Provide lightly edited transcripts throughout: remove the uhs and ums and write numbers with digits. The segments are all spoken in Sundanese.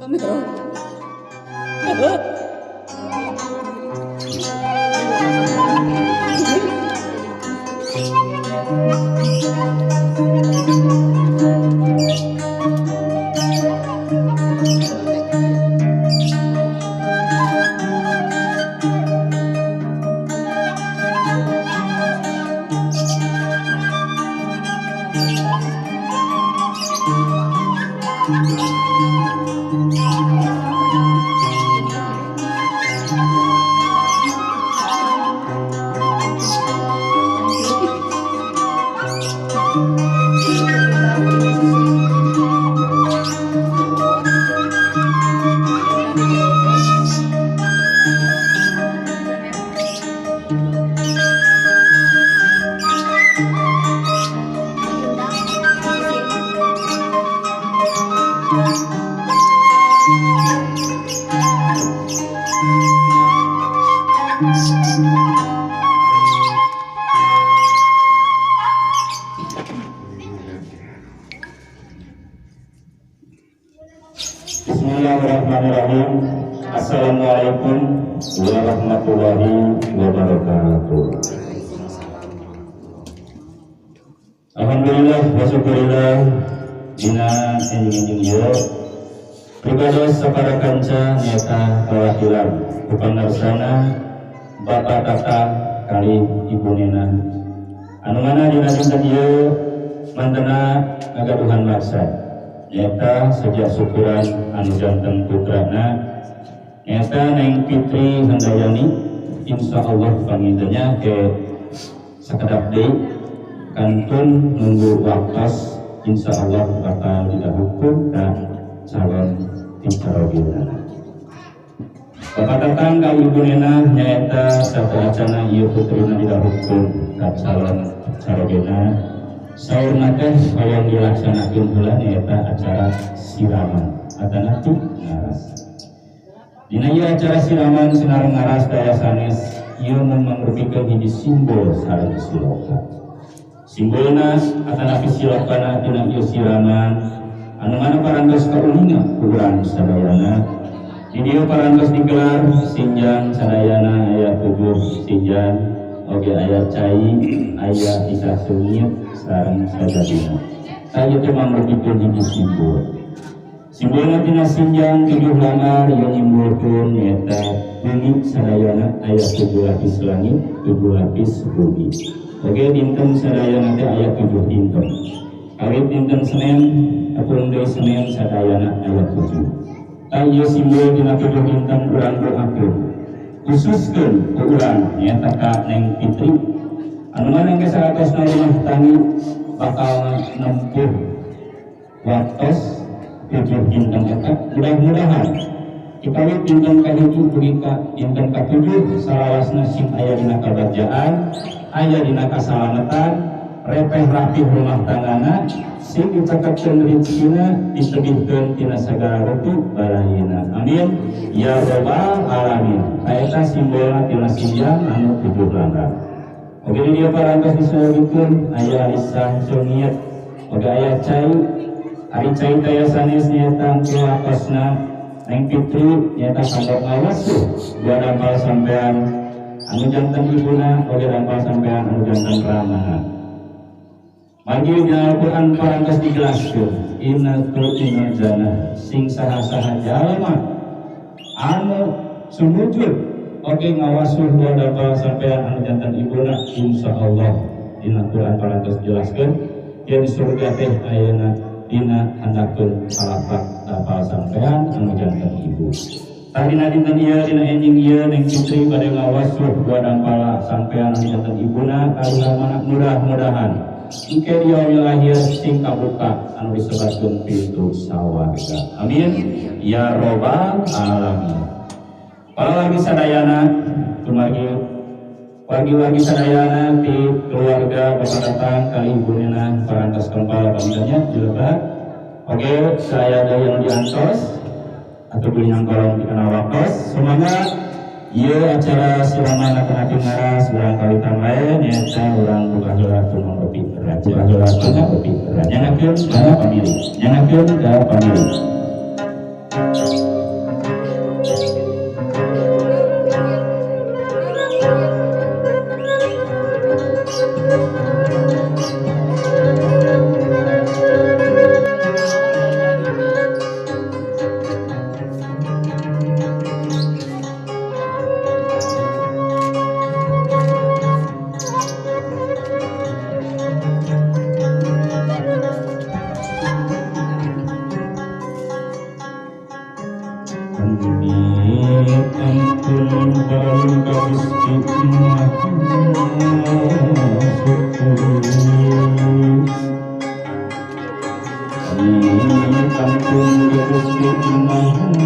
Kamera. Bismillahirrahmanirrahim. Assalamualaikum warahmatullahi wabarakatuh. Alhamdulillah wa syukurillah, dina enjing-enjing ieu pribados sapara kanca nyaeta perwakilan upangarsana Bapak Tata kali Ibu Nena, anu mana dina dinten ieu mantena ngagaduhan maksad, nyaeta sejak syukuran anu janten putrana, nyaeta Neng Fitri Handayani. Insya Allah pangintennya ke sakedap deui kantun nunggu waktos, insya Allah bakal didahulukan ka calon ticarogina. Bapak Tatang ka Ibu Nena nyaeta sateuacana ieu putrina didahulukeun ka calon carogena, saurna teh hoyong dilaksanakeun heula, nyaeta acara siraman atanapi ngaras. Dina ieu acara siraman sinareng ngaras daya sanes, ieu mangrupikeun hiji simbol sareng siloka. Simbolna atanapi silokana dina ieu siraman, anu mana parantos kauninga ku urang sadayana. Di dieu parantos digelar sinjang sadayana, aya 7 sinjang, oge aya cai, aya isa seungit sareng sajabina. Tah, ieu teh mangrupikeun hiji simbol. Simbolna tina sinjang 7 lamar ieu nyimpulkeun nyaeta bumi sadayana aya 7 lapis langit, 7 lapis bumi. Oge dinten sadayana teh aya 7 dinten. Kawit dinten Senin apun deui Senin sadayana aya 7. Tah, ieu simbol dina 7 dinten urang doakeun. Khususkeun ku urang nyaeta ka Neng Fitri, anu mana engke saatosna rumah tani bakal nempuh waktos 7 dinten eta, mudah-mudahan dikawit dinten kahiji dugi ka dinten katujuh salawasna sing aya dina kabagjaan, aya dina kasalamatan, repeh rapih rumah tanggana, sing dicekepkeun rezekina, ditebihkeun tina sagala rupi balayina. Amin ya robbal alamin. Eta simbolna tina sinjang anu 7 lambar. Oge di dieu parantos disebutkeun aya lisah seungit, oge aya cai. Ari cai teh sanes nyaeta engke wakosna Neng Fitri, nyaeta kanggo ngawasuh dua dampal sampean anu janten ibuna, oge dampal sampean anu janten ramana. Margi dina Al-Qur'an parantos dijelaskeun, inna tu'inal jannah, sing saha-saha jalma anu sumujud oge ngawasuh dua dampal sampean anu janten ibuna, insyaallah dina Qur'an parantos dijelaskeun yen surga teh ayeuna dina handakeun salapak dampal sampean anu janten ibu. Tah, dina dinten ieu, dina enjing ieu, Neng Fitri bade ngawasuh dua dampal sampean anu janten ibuna kali ramana, mudah-mudahan engke di yaumil akhir sing kabuka anu disebutkeun pintu sawarga. Amin ya robbal alamin. Para wargi sadayana, kumargi wargi-wargi sadayana di keluarga Bapak Tatang kali Ibu Nena parantos kempal pamitannya dilebat. Oke, saya ada yang diantos atau beli yang kolong dikenal waktos. Semoga ieu acara siraman atanapi ngaras urang kawitan lain, nyaeta urang buka heula tumang kopi raja, buka heula tumang kopi raja, nyangakeun ka pamili, nyangakeun ka pamili. Ampun barang ka Gusti Maha Suci. Ampun ka Gusti Maha Suci.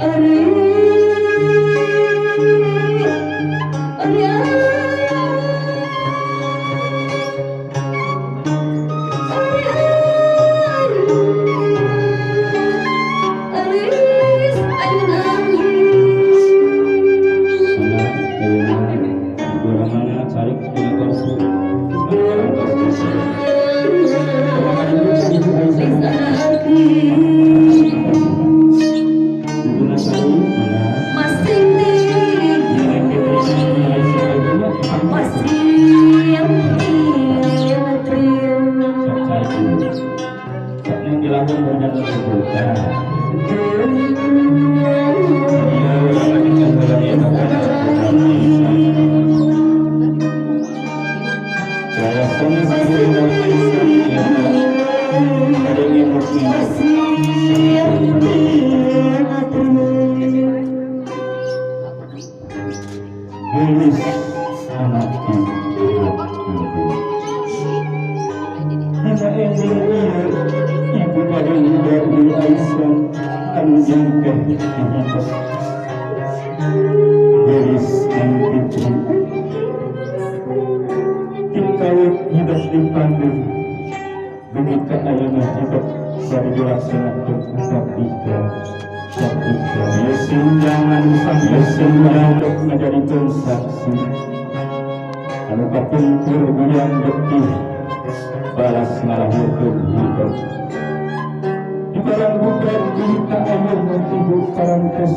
Ari. Geulis anak ibu ibu. Dina enjing ieu ibu bade nyuda deui Aisyah anu jengkeh dihidup. Geulis Neng Fitri tikawit hidup dipanggil dugi ka ayeuna hidup bade dilaksanakeun ku Satika. Satika ieu sinjangan sang ngajadikeun saksi anu kapungkur guyang getih balas ngalahirkeun hidup. Di barang budak dugi ka ayeuna ibu parantos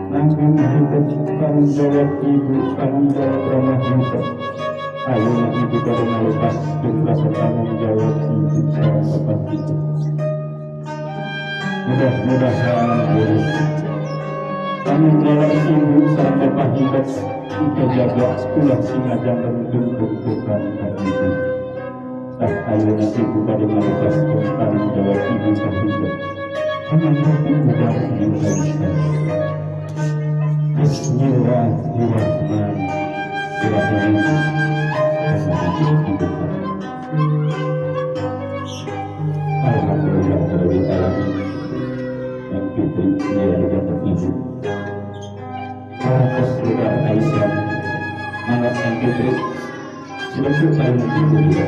nanggung hidup tanggung jawab ibu, tanggung jawab ramah hidup. Ayeuna ibu bade ngalepaskeun rasa tanggung jawab ibu sareng bapak ibu. Mudah-mudahan geulis tanggung jawab ibu sareng bapak hidup kita jaga ulah singajan bentuk-bentukan ka ibu. Tah ayeuna ibu bade ngalepaskeun tanggung jawab ibu ka hidup. Dengan mudah diuraikan. Bismillahirrahmanirrahim. Alhamdulillah rabbil alamin. Yang Fitri dia jantan ibu. Parantos luar Aisyah mangga Yang Fitri sudah tuh ayeuna ibu juga.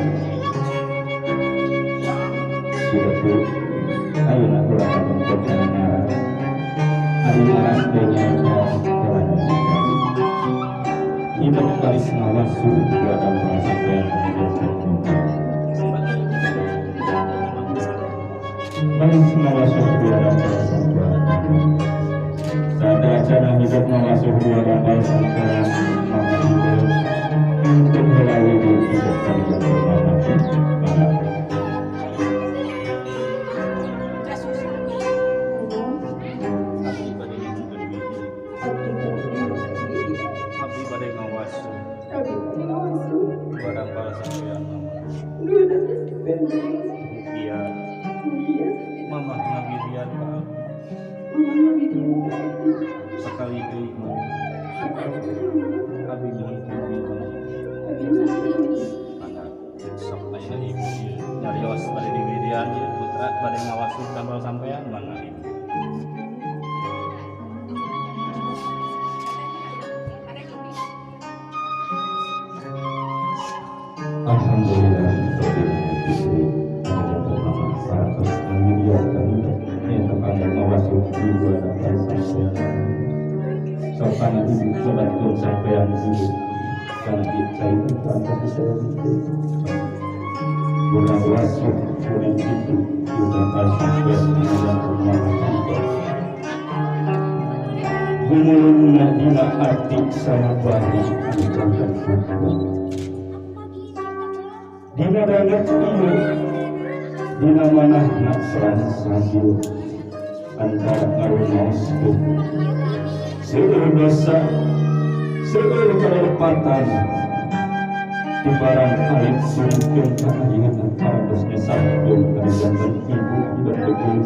Sudah tuh ayeuna urang ngabentuk kana ngaran. Ari ngaran teh nyaeta hidup baris ngawasu dua dampal sampean jantan ibu. Baris ngawasu dua dampal sampean ibu. Saat acara hidup ngawasu dua dampal sampean mama ibu. Untuk melalui hidup kali jantan mama ibu. Mama ngawidian ka abdi. Sakali deui mah abdi nyuhunkeun widi. Mangga sok ayeuna ibu ieu nyarios bade diwidian ieu putra bade ngawasuh tambal sampean mangga ibu. Alhamdulillah rabbil alamin. Parantos ngawidian kami nyaeta kanggo ngawasuh ibu anak sampean. Sopana ibu lebatkeun sampean ibu kana cai itu antos disebutkeun. Urang wasuh kuring itu ieu sampean jantan mama ibu. Gumulungna dina arti sanubari anu jantan putra. Dina banget ieu dina manahna sansagil antara ngarumaoskeun seueur dosa seueur kalepatan di barang alit surikeun ka ayeuna parantos ngesahkeun ka jantan ibu hidup teguh.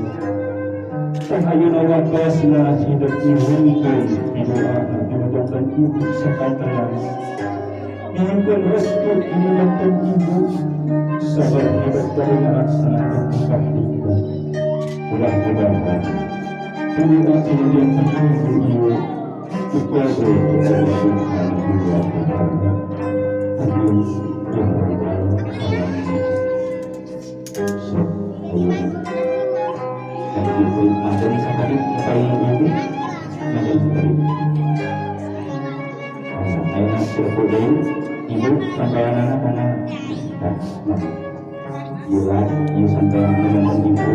Tah ayeuna waktosna hidup nyuhunkeun pidoana dina jantan ibu sakantenan. Nyuhunkeun restu dina jantan ibu sabar hidup bade ngalaksanakeun tingkah tingkah. Mudah-mudahan doa dina jantan ibu ieu dikabul ku Allah Subhanahu wa taala. Amin ya rabbal alamin. Sok ayeuna dan ibu madan sakali paling ibu madan sakali. Ayeuna sudah deui ibu sampeanana kana tah nah. Gila ieu sampeanana jantan ibu.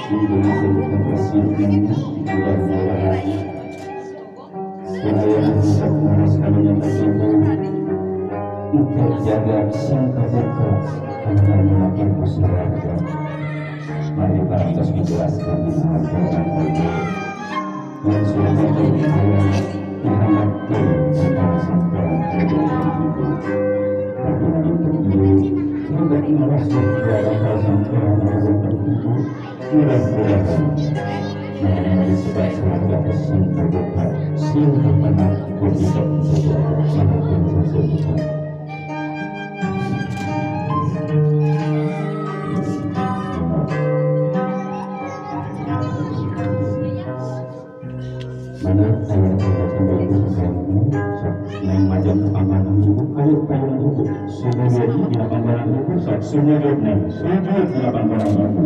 Ibu disebutkan presidennya mudah-mudahan ayeuna hidup ngaras kanu jantan ibu muka jaga sang kaputra anu ngamuliakeun ku sawarga. Mari parantos dijelaskan dina Al-Qur'an oge yang sudah aya dihangatkeun tentang sampean jantan ibu. Tapi dinten ieu hidup ngaras dua dampal sampean jantan ibu. Mudah-mudahan Nah, disebut surga sing terbuka, sing tertenang, tidak bisa. Mana ayah kata ibu sekarang neng majang panggalan ibu, ayo payung ibu, sujud di panggalan ibu, sujud neng, sujud di panggalan ibu.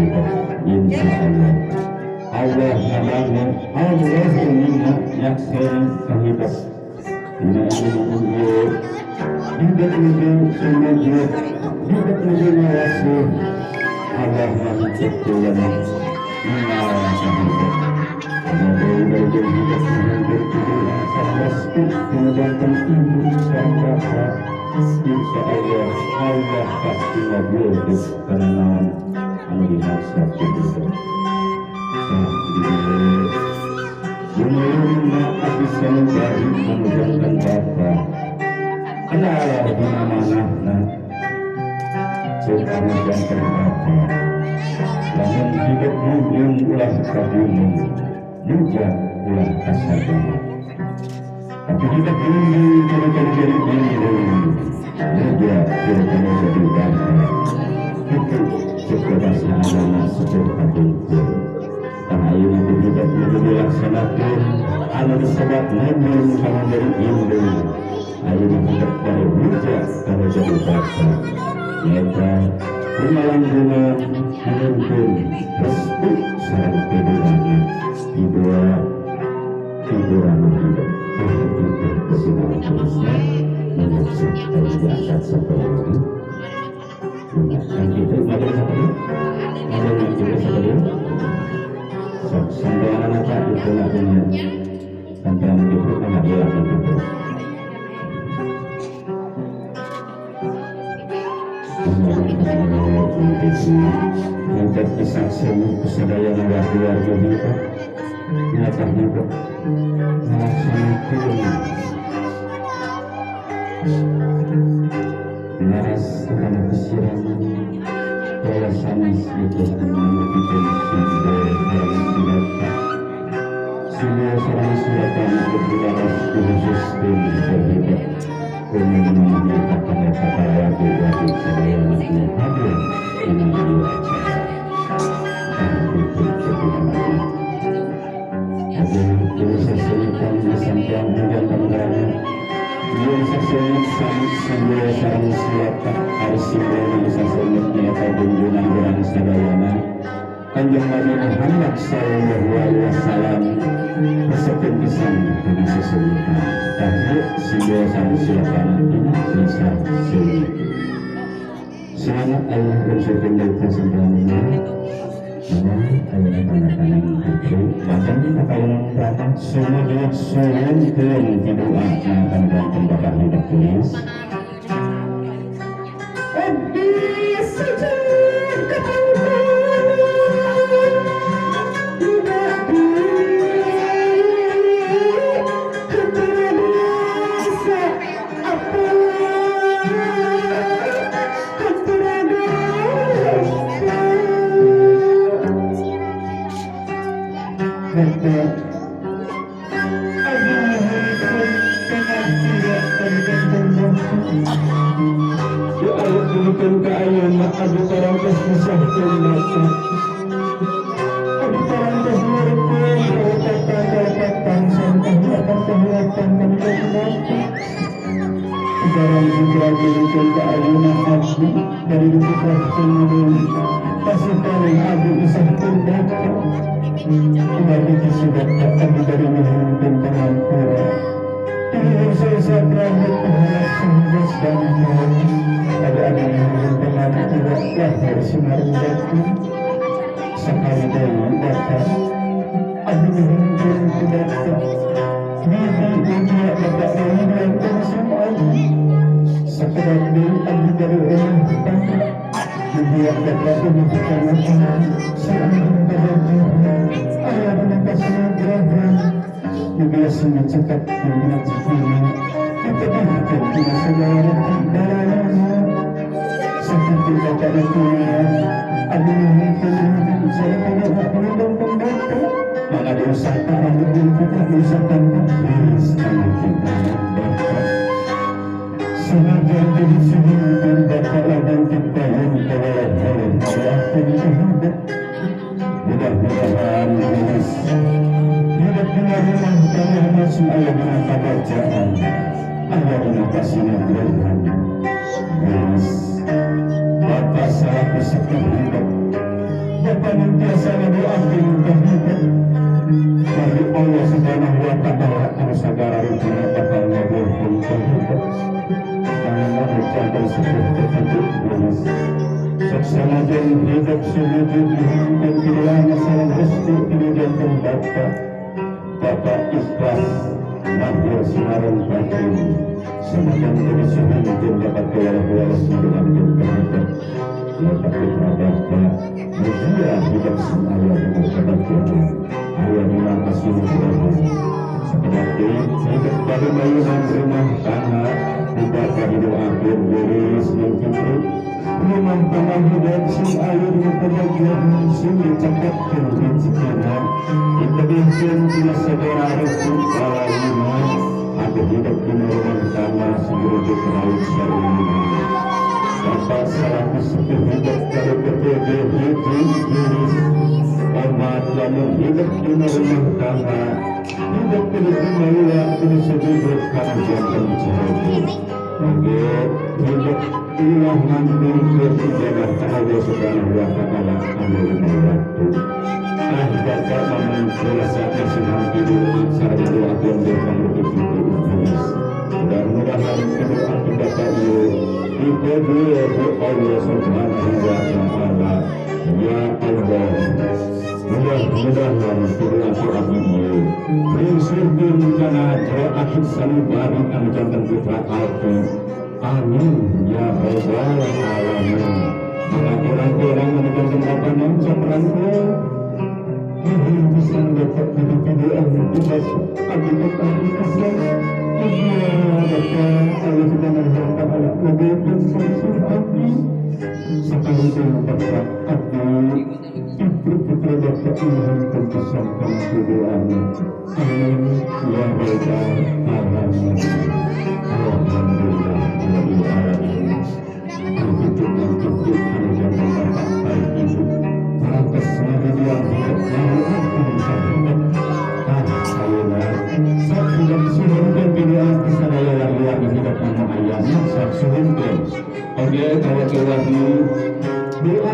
hidup insya Allah Allah ngadangu Allah uninga nyakseni kahidup dina ieu hidup nuju sumujud hidup nuju ngawasuh Allah nganciptikeun ningal kahidup insya Allah Allah pasti ngabulkeun kana naon anu dimaksud kitu. Tah di dieu abdi sanubari anu janten bapa kenal dina manahna ceuk anu janten bapa lamun hidup mungkin ulah kabingung muja ulah kasagama tapi hidup ini kena jadi bingung muja kena jadi bapa itu ceuk bahasa agama sepuh kapungkur karena ayeuna teh hidup nuju dilaksanakeun anu disebat mungkin kana jadi indung ayeuna hidup dari muja kana jadi bapa nyaeta kumalangguna hanuntun restu sareng piduana dua hiburan hidup itu kesimpulan tulisnya menyaksikan diangkat sampai lagi yang itu ada satu ada yang juga satu sok sampai anak itu lagunya sampai anak itu kan ada lagu itu untuk kesaksian kesadayana warga-warga kita nyata hidup melaksanakan laras karena kesiraman bahwa sanes itu menghidupkan simbol sarang silata simbol sarang silata untuk dilaras khususkan terhadap umum menyatakan kata warga-warga sadayana hadir dina ieu acara itu kegunaan. Jadi saksikan sampean jantan rama ieu saksikan simbol sareng silata ari simbol nu saksikan nyaeta junjungan urang sadayana Kanjeng Nabi Muhammad sallallahu alaihi wasallam resepkeun pisan kana sesungguhna tah simbol sareng silata dina bisa seungit. Semangat ayah unsurkeun deui sampean ini. Ayeuna tanda-tangan itu bahkan kapayun rata sumujud suhunkeun ti doa na kandanten Bapak hidup tulis. Abdi sujud kapangkuan tidak di hampura dosa apa hampura dosa Bapak abdi nuhunkeun pengampuran kandanten Bapak. Ya Allah dugikeun ka ayeuna abdi parantos misahkeun Bapak. Abdi parantos meureupkeun kalepatan-kalepatan sareng kahilapan-kahilapan kandanten Bapak. Barang putra dugikeun ka ayeuna abdi dari diputrahkeun deui tasih paling abdi misahkeun Bapak. Kembali disebabkan abdi dari nuhunkeun pangampura. Ini saya pramit terhadap sehingga sedanten ada abdi nuhunkeun pangampura lahir simaring batin sekali deui Bapak abdi nuhunkeun ku Bapak bibi dunia Bapak deui diantara semua sekedar deui abdi dari eueuh Bapak dunia Bapak eueuh kana sareng kabajuhan aya dina kasunugrahan biasanya cekap dina cikina ditebihkeun tina sagala dalalana sakitu Bapak dunia abdi nuhunkeun sareng kadoa pangandanten Bapak mangga diusahakan anu putra diusahakan geus kana Bapak sanajan jadi suhunkeun Bapak lamun tipayun kawalahan kalakeun hidup mudah-mudahan geus hidup dina rumah tanah masih aya dina kabacaan aya dina kasinagrahan geus Bapak salaku sepuh hidup Bapak Tiasa ngadoakeun ka hidup dari Allah Subhanahu wa Ta'ala anu sagala rupana bakal ngabulkeun ka hidup. Mangga janten sepuh tertentu geus. Sok sanajan hidup sumujud nuhunkeun pidoana sareng restu tinu janten Bapa. Bapa ikhlas lahir sareng batin. Sanajan teu disuhunkeun dapat kawalah-walas ngadoakeun ka hidup. Bapak putra Bapa mugia hidup sing aya dina kebahagiaan, aya dina kasiluhuran. Seperti hidup bade mayunan rumah tangga, ku Bapa didoakeun beres jeung kitu. Rumah tangga hidup sing aya dina kebahagiaan, sing dicekapkeun rezekina, ditebihkeun tina sagala rezeki kalayuna, atuh hidup dina rumah tangga sing rujuk raut sarulina. Bapak selaku sepuh hidup dari PPG hiji gelis omat lamun hidup dina rumah tangga hidup kudu gumawa kudu sujud kana janten caroge oge hidup ulah ngandungkeun ibadah ka Allah Subhanahu wa Ta'ala anu lima waktu. Ah Bapak mamang kula kasihan pidoa sareng doakeun deui pangrupi kitu gelis. Mudah-mudahan doa Bapak ieu dikabul ku Allah Subhanahu wa Ta'ala. Ya Allah, mudah-mudahan doa ku abdi ieu ringsurkeun kana jero akid sanubari anu janten putra Alfi. Amin ya rabbal alamin. Maka orang-orang anu janten Bapa naon rangkul nuhun pisan Bapak dina pidoa ku Bapak abdi Bapak pisan. Iya Bapak Allah Subhanahu wa Ta'ala ngabulkeun sangsung abdi. Sakalutun Bapak abdi putri putra Bapak nuhunkeun pisan kana pidoana. Amin ya rabbal alamin. Alhamdulillah rabbil alamin. Begitu kitu anu janten Bapak baik ibu parantos ngabiduan hidup ngadoakeun ka hidup. Ah ayeuna sok hidup suhunkeun pidoa ti sadaya wargi-wargi hidup anu aya sok suhunkeun. Oge kawakil-wargi doa.